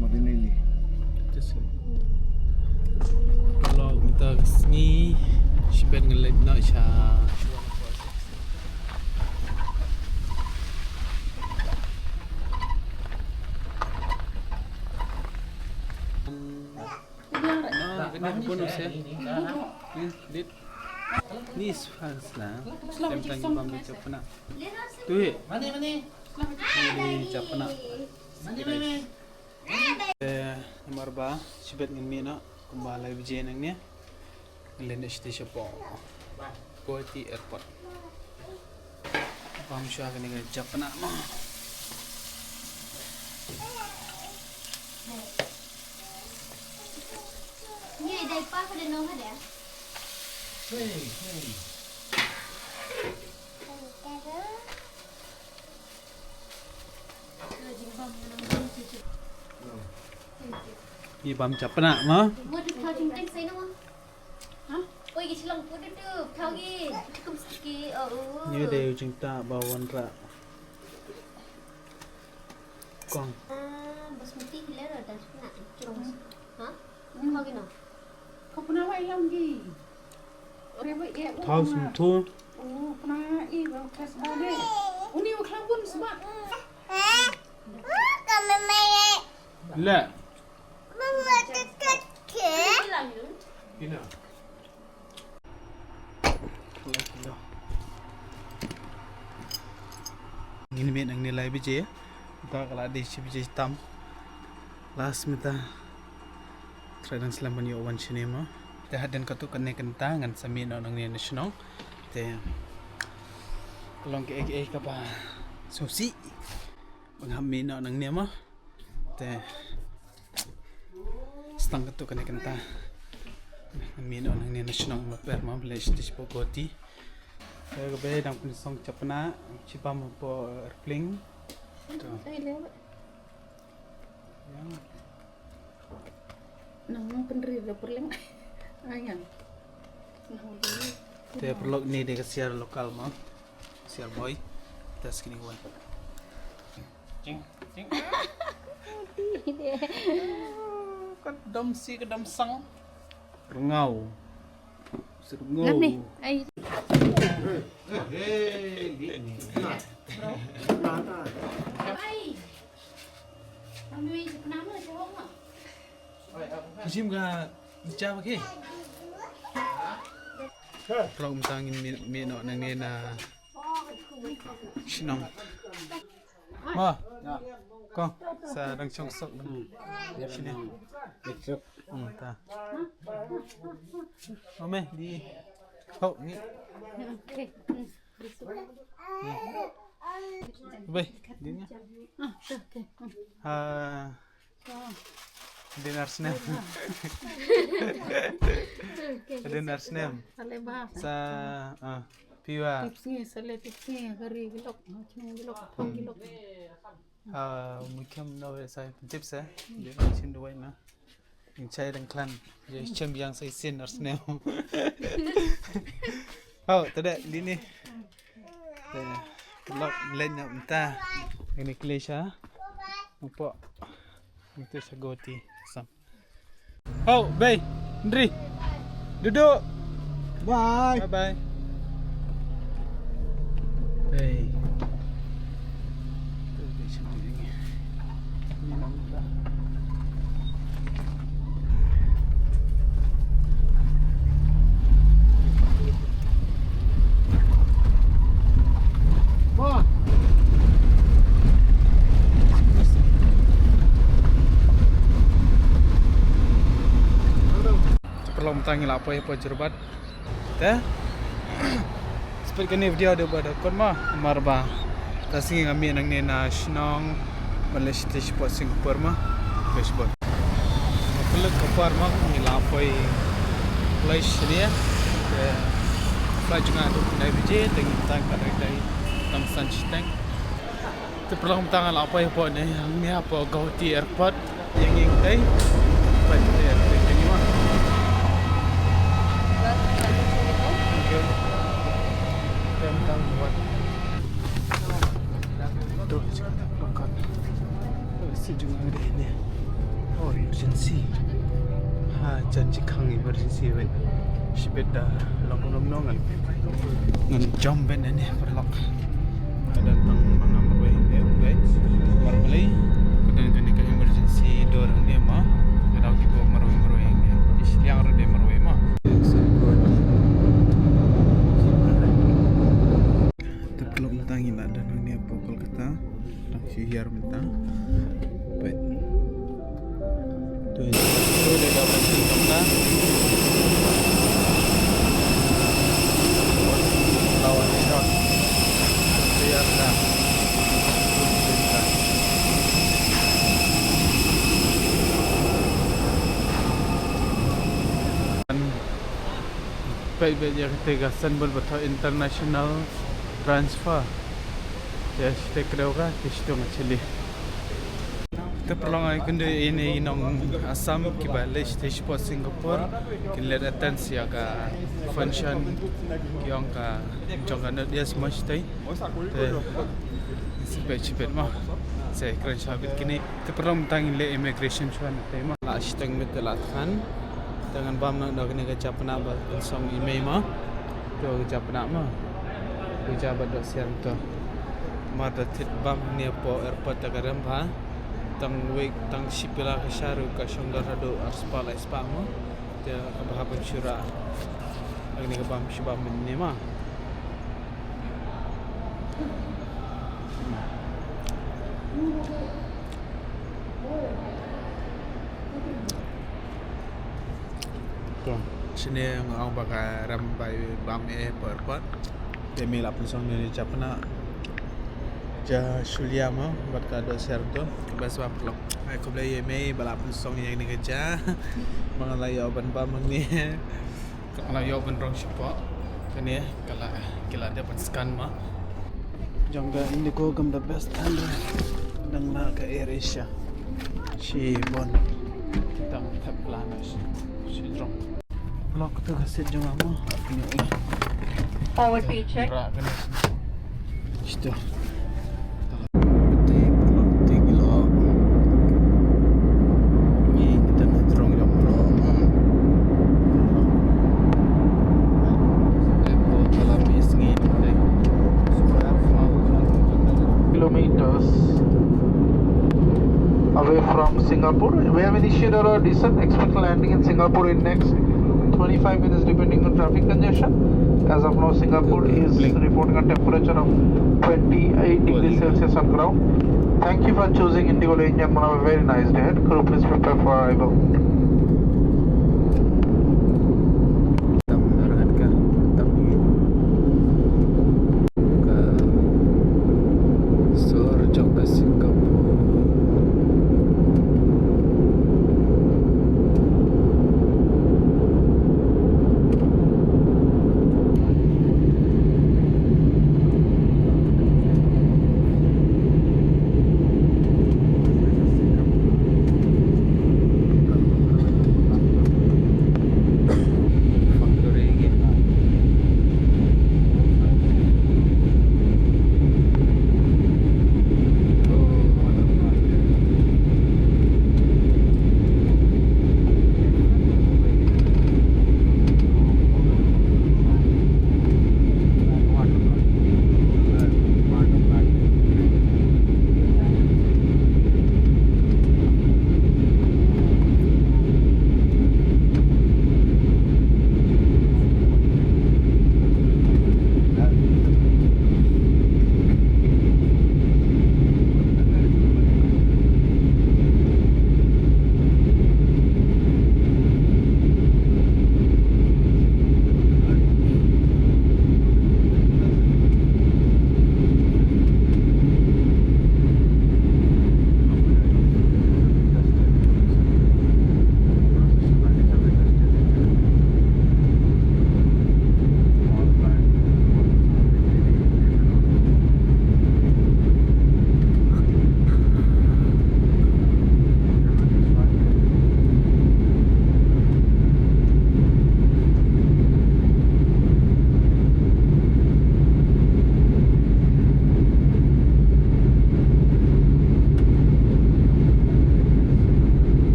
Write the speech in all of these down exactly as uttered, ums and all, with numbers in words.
Madan Lily. Paralok mynta ka sngi, shibit ngan leit noh sha. Ah, kane ka bonus eh. Ni, dit. Ni sfar sla. Tem tang bam di chapna. Tu hi. Ni di chapna. Eh, namar ba shibit ngan mih noh kumba lai baje nangne. Ngan leit shatei shapoh Guwahati Airport. Bam shuwa kane ka japna mo. Ni dai pa ka dei nong ka dei. Hey, hey. Ngi bam japna mo. Mo tu kau jingteng sai na mo. Ha? Oi, ki shlong pu tu tu, kau ki. Cukup sikit. Oh, oh. Ngi dei u jingtah ba wanrah. Kong. Ah, basmati hi leh dah nak. Ha? Kau ki na. Kau pernah wai lam gi. Thau sum thu. Oh, pernah i ba kas ba deh. Uni u khlabun sba. Le. Ngin mih nangne lai baje. Mynta ka la dei shi baje tam. Last mynta. Trai dang slem ban ïoh wan shane mo. Te hadien katto katne kynta ngan sa mih noh nangne na shnong. Te ka long kaei kaei kaba sngewsih ba nga hap mih noh nangne mo. Te sa tang katto katne kynta ngan mih noh nangne na shnong ba pher mo, ba leit shatei shapoh Guwahati. Te kaba dang pynsong chapna, shibam hapoh airplane. To. Ai, leh. Yang. Nang, nang pynri da pyrleng. Ah, yang. Nang pynri. Te paralok, ni dei ka syiar local mo. Syiar boi. Te sa kine wan. Jing, jing. Ka dom si, ka dom sang. Rngau. Serngo. Ngam ni. Ai. Eh, eh, eh, ni, ni. Bro. Ai. Kami sebenarnya cowok mah. Jim ga jam ke? Paralok, mynta ngin mih, mih noh nangne na shnong. Ma, ko sa dang shong sok dang. Yep, shini. Yep, yep. Hmm, ta. Ome, di. Ho, ni. Okay. Hmm. Bai, di ni. Ah, okay. Hmm. Ah, oh. Din ar snem. Okay. Din ar snem. Ale ba. Sa, ah, piwa. Tips ni, sale tips ni, kari gilok, macam gilok, pang gilok. Ah, mungkin no sa tips eh. Dia macam dua na. Yang chai dan klan. Dia macam yang saya sin ar snem. Oh, tidak, di ni. Eh, lok, leit noh mynta. Ini kali sha. Nampak. Itu sha Guwahati. Sam. Ho, bye. Ndri. Duduk. Bye. Bye bye. Bye. Paralok, mynta ngi la poi hapoh Jorabat. Te, spet kane video da ba da kot ma, namar ba mynta sngi nga mih nangne na shnong ban leit shatei shapoh Singapore ma. Best boy. Ka leit ka par ma, ngi la poi flight shane. Te flight jong nga dei nine baje, te ngi tang ka dei dei tang san shiteng. Te paralok, mynta nga la poi hapoh ne, hangne hapoh Guwahati Airport. Ïa ngi tei. Poi te airplane te ngi ma. Thank you. Te mynta wat. To, makan. To, si jong nga dei ne. Oh, emergency. Ha, jan jingkhang emergency, wait. Shibit da long long nong ngan. Ngan jump ben ne, paralok. Ka don tang manga marwei ne, guys. Marwei. Ka don kane ka emergency door ne ma. Ka dei ki bok marwei marwei ne. Ki shiliang ruh dei marwei ma. Te paralok, mynta ngi la don hangne hapoh Kolkata. Tang shu hiar mynta. Peit. Tu hi. Tu dei ka ban shu tong ta. Lawan shot. Hiar ta. Peit, peit ïa kata ka symbol ba thoh international transfer. Te shu te kdew ka, te shu te nga chili. Te paralok, ai kynduh ïa ine i nong Assam kiba leit shatei shapoh Singapore, kin leit attend ïa ka function ki ong ka jong ka North East Monastery. Te sipet sipet ma. Sa kren sha bit kine. Te paralok, mynta ngin leit immigration shuwa na te ma. La shiteng bit te la than. Te ngan bam na da kane ka japna ba pynsong i mei ma. To ka japna ma. Ka jaba da sian to. Mar da thied bam ne hapoh airport ta ka rem bha. Tang wei tang shi pela ka sha ruh ka shong dor haduh ar spah lai spah ma. Te ka bha ban shu rah. Kane ka bam shu bam ne ma. To, shane nga ong ba ka rem bai bam eh hapoh airport. Te mei la pynsong ne japna. Ja shulia ma bad ka doh siar to. Best ba paralok. Ai khublei ïa mei ba la pynsong ïa kane ka ja. Ma nga la ïoh ban bam hangne. Ka la ïoh ban rong shapoh. Kane ka la, ka la dep ban scan ma. Jong ka Indigo kam da best than re. Dang la ka Air Asia. Shibun. Kita tap plan shi, shi jong. Block tu ka seat jong ama. Kane. Forward paycheck. Ra kane. Situ. Kilometers away from Singapore. We have initiated our descent. Expect landing in Singapore in next twenty-five minutes, depending on traffic congestion. As of now, Singapore is reporting a temperature of twenty-eight degrees Celsius on ground. Thank you for choosing Indigo Air India. Have a very nice day ahead. Crew, please prepare for arrival. Tam na rahat ka, tam hi. Ka sor jong ka Singapore.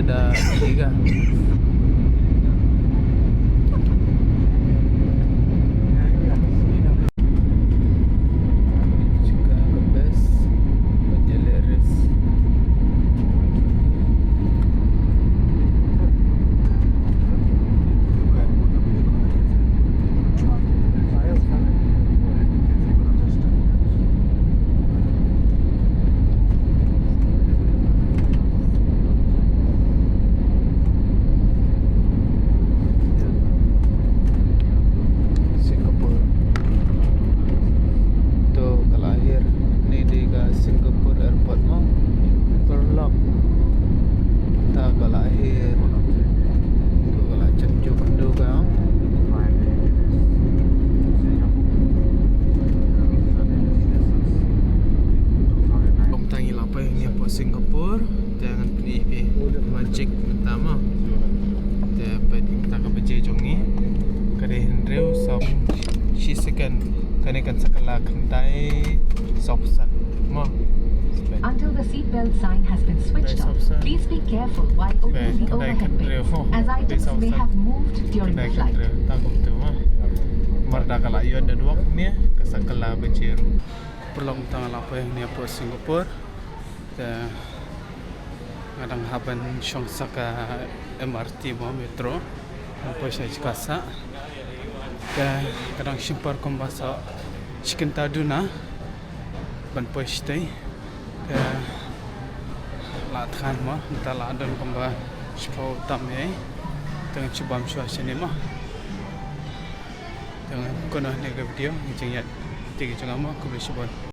Da tiga. Chicago Best, Vanilla Res. Singapore. To ka la hiar ni di ka Singapore Airport mo. Paralok. Ta ka la hiar. To ka la chat ju kan du ka. Kum tang ila poi ni hapoh Singapore. Te ngan pyni phi magic mynta mo. Te peit mynta ka baje jong ngi. Ka dei hynriew saw shi second. Kane kan sa kylla khyndai saw phew san mo. Peit. Until the seatbelt sign has been switched off, please be careful while opening the overhead bins, as items may have moved during the flight. Khyndai saw phew san. Khyndai saw phew san. Khyndai saw phew san. Ta kumtu mo. Mar da ka la ïoh da duwak ne ka sa kylla baje ruh. Paralok, tang la poi ne hapoh Singapore. Te nga dang hap ban shong sa ka M R T mo, metro, ban poi sha jaka sah. Te ka dang shim por kumba saw shi kynta duna ban poi shatei. Te la thngan mo, mynta la don kumba shiphew tam ïa. Te ngan shu bam shuwa shane mo. Te ngan kut noh ne ka video, ngi jingïaid te ki jong nga mo, khublei shibun.